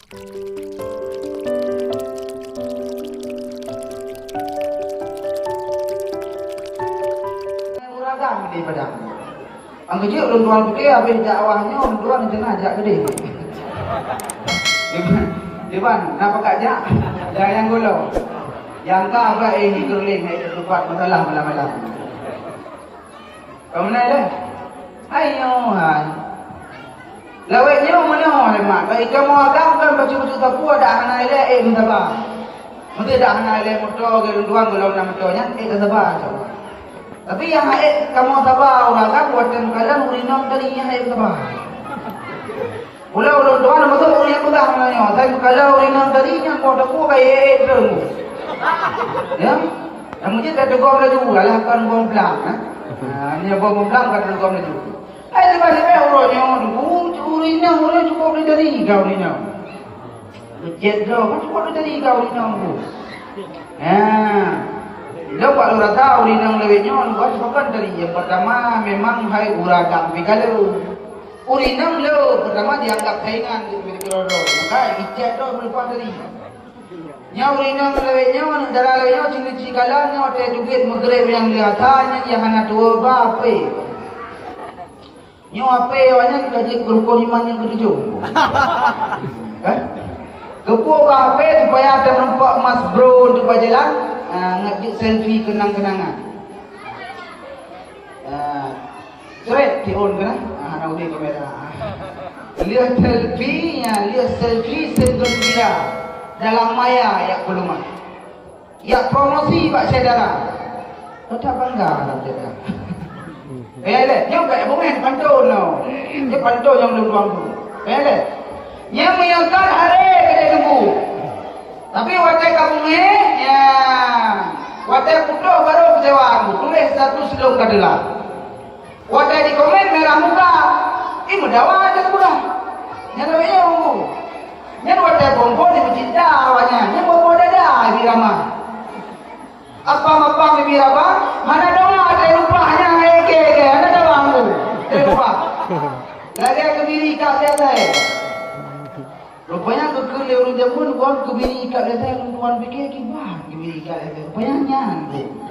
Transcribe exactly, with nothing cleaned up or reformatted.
Uragam di Padang. Ang keujeuet ulôn tuan pike habéh jak awah nyoe, ulôn tuan rencana jak keudeh. Iban, iban, na pakat jak? Jangan nyang gulong. Nyang ka bak eh, ni keureuling, hai teupat masalah malam-malam. Kamu na dah? Hai nyoe hai. Lawét nyoe meunoe hai mak. Bak ika mau agam kan bacut-bacut sapu ada hana ilée, eh, meusabar. Mesti ada hana ilée moto ke lôn tuan, kalau na moto nyan, eh, tak sabar. Tapi nyang hek kamoe saba ureueng agam, watée meukalon ureueng inong tadi nyang hek saba. Mula ulôn tuan masuk ureueng nyang peugah meunyoe, asai meukalon ureueng inong tadi nyang boh teupeu ka yee treun. Ya? Nyang meucit ka teugom laju, alah kon bom blang, eh. Ha, nyoe bom blang ka teugom laju. Hai leubeh-leubeh uroe nyoe, ureueng inong, ureueng cukôp lé dari ka ureueng inong. Beucet droe, kan cukôp dari kau inong tu. Ha. Lôn bak lôn rasa ureueng inong lawét nyoe, lôn rasa bukan dari yang pertama memang hai uragam pih ka lôn. Ureueng inong lôn pertama dianggap saingan di keudroe-droe. Maka icet droe meuleupah dari. Nyoe ureueng inong lawét nyoe, dara lawét nyoe, cina cikalan nyoe, teuh jugét meugreb nyang biasa, nyang hana tuwoe ba pih. Nyoe ape awaknyan ka jeuet keu rukon iman nyang keutujôh? Eh? Keupeue ka ape supaya tameureumpok mas bro untuk bajalan, ah, ngat jeuet selfie keunang-keunangan. Ah, seret tiun keunan, ah, hana udeb kamera. Lheueh selfie, ya, lheueh selfie segembira dalam maya yak peulumah. Yak promosi bak syedara. Kota bangga lam syedara. Eh, lé, nyoe bak bungéh pantôn nyoe. Nyoe pantôn nyang lôn tuan guru. Eh, lé. Nyang meunyekat haré keudeh teungku. Tapi watée ka bungéh, ya, watée putôh barô keucewa aku. Tuléh status lôn ka teulat. Watée dikomen merah muka, ih, meudawa aja teupeugah. Nyan lagée nyoe, Teungku. Nyan watée phon-phon di meucinta awaknyan, nyan boh-boh dada di ramah. Apam-apam di ramah, hana dawa teuh lupah nyan, eh, ke, ke, hana dawa, Teungku. Teuh lupah. Lagée keubiri ikat di asai. Rupanya geukheun lé ureueng jameun, wan keubiri ikat di asai, ureueng tuan pike kiban keubiri ikat di asai. Rupanya nyan, Teungku.